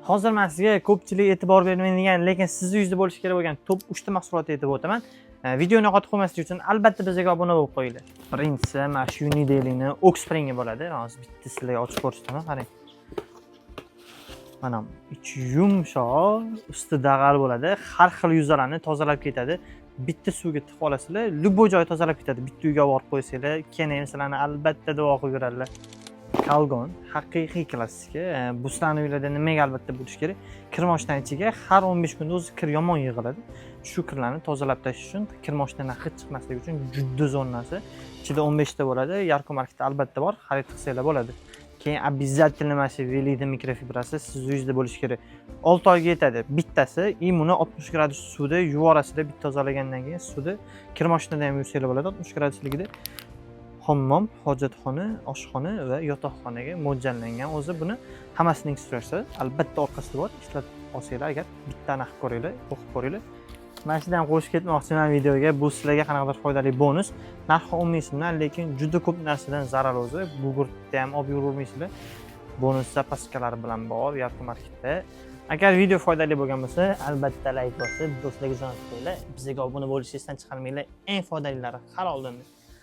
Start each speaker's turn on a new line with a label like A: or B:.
A: Hozir men sizga ko'pchilik e'tibor bermaydigan, lekin sizni uyingizda bo'lishi kerak bo'lgan top 3 ta mahsulotni aytib o'taman. Videoni yo'qotib qo'ymaslik uchun albatta bizga obuna bo'lib qo'yinglar. Birinchisi mana shu Unidelini Oxspring'i bo'ladi. Hozir bitta sizlarga ochib ko'rsataman, qarang. Mana ichi yumshoq, usti dag'al bo'ladi. Har xil yuzalarni tozalab ketadi. Bitta suvga tiqib olasizlar, любой joyi tozalab ketadi. Bitta uyga olib borib qo'ysanglar, keyin ham sizlarni albatta duo qilib yuradilar. Calgon haqiqiy klassika. Bu sizlarni uylarda nimaga albatta bo'lishi kerak? Kir moshinani ichiga har 15 kunda o'zi kir yomon yig'iladi. Shu kirlarni tozalab tashlash uchun, kir moshinadan hid chiqmasligi uchun juda zo'r narsa. Ichida 15 ta bo'ladi. Yarko Marketda albatta bor, xarid qilsanglar bo'ladi. Keyin обязательно mana shu Velida mikrofibrasi siz uyingizda bo'lishi kerak. 6 oyga yetadi bittasi. И buni 60 gradus suvda yuvorasizlar, bitta tozalagandan keyin suvda kir mashinada ham yuvsanglar bo'ladi 60 gradusligida. Hammom, hojatxona, oshxona va yotoqxonaga mo'ljallangan o'zi. Buni hammasining instruksiyasi albatta orqasida bor. Ishlatib olsanglar, agar bitta aniq ko'ringlar, o'qib ko'ringlar. Mana shundan qo'shib ketmoqchiman videoga. Bu sizlarga qanaqadir foydali bonus. Narxi 10 ming so'mdan, lekin juda ko'p narsadan zarar o'zi. Gugurtni ham olib yuravermaysizlar. Bonus запаска lari bilan bor Yarko Marketda. Agar video foydali bo'lgan bo'lsa, albatta layk bosib, do'stlarga jo'natib qo'yinglar. Bizga obuna bo'lishni esdan chiqarmanglar. Eng foydalilari hali oldinda.